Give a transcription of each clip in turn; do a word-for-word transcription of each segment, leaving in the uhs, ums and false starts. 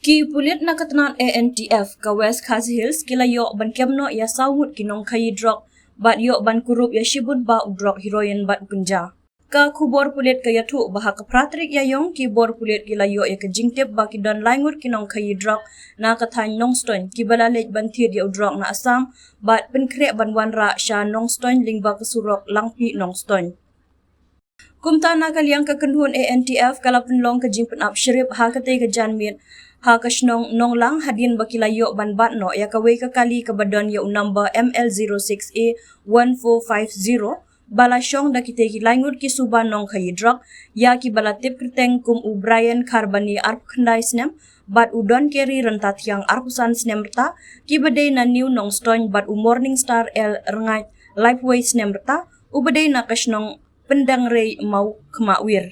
Ki pulit na ka tnat A N T F ka West Khasi Hills ki la ïoh ban kem noh ïa saw ngut ki nongkhaïi drok bad ïoh ban kurup ïa shibun bah u drok heroin bad u kynja. Ka khubor pulit ka ïathuh ba ha ka phra tarik Ïaïong ki bor pulit ki la ïoh ïa ka jingtip ba ki don lai ngut ki nongkhaïi drok na ka thaiñ Nongstoiñ kiba la leit ban thied ïa u drok na Assam bad pynkhreh ban wanrah sha Nongstoiñ lyngba ka surok Langpih Nongstoiñ. Kumta na ka liang ka kynhun A N T F ka la pynlong ka jingpynap shrip ha katei ka janmiet ha ka shnong Nonglang hadien ba ki la ïoh ban bat noh ïa kawei ka kali kaba don ïa u number M L zero six A one four five zero ba la shong da kitei ki lai ngut ki suba nongkhaïi drok ïa kiba la tip kyrteng kum u Brian Kharbani arphew khyndai snem bad u Don Kerry Ryntathiang arphew san snem rta kiba dei na New Nongstoiñ bad u Morning Star L Rngaid laiphew wei snem rta uba dei na ka shnong Pyndangrei Mawkhmawir.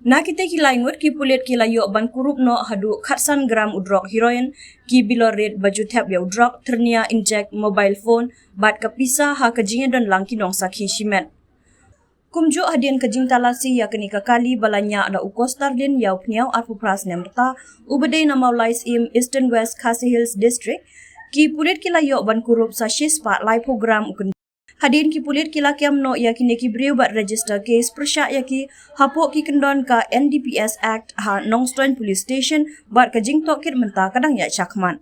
Na kitei ki lai ngut ki pulit ki la ïoh ban kurup noh haduh khatsan gram u drok heroin, ki bilor rit ba ju thep ïa u drok, thyrnia injek, mobile phone bad ka pisa ha ka jingïadonlang ki nongsakhi shimet. Kumjuh hadien ka jingtalasi ïa kane ka kali ba la ñiah da u Kostarlin Ïawphniaw arphew phra snem rta uba dei na Mawlai Syiem, Eastern West Khasi Hills District, ki pulit ki la ïoh ban kurup sa shispah laiphew gram u kynja. Hadien ki pulit ki la kem noh ïa kine ki briew bad register case pyrshah ïa ki hapoh ki kyndon ka N D P S Act ha Nongstoiñ Police Station bad ka jingtohkit mynta ka dang ïaid shakhmat.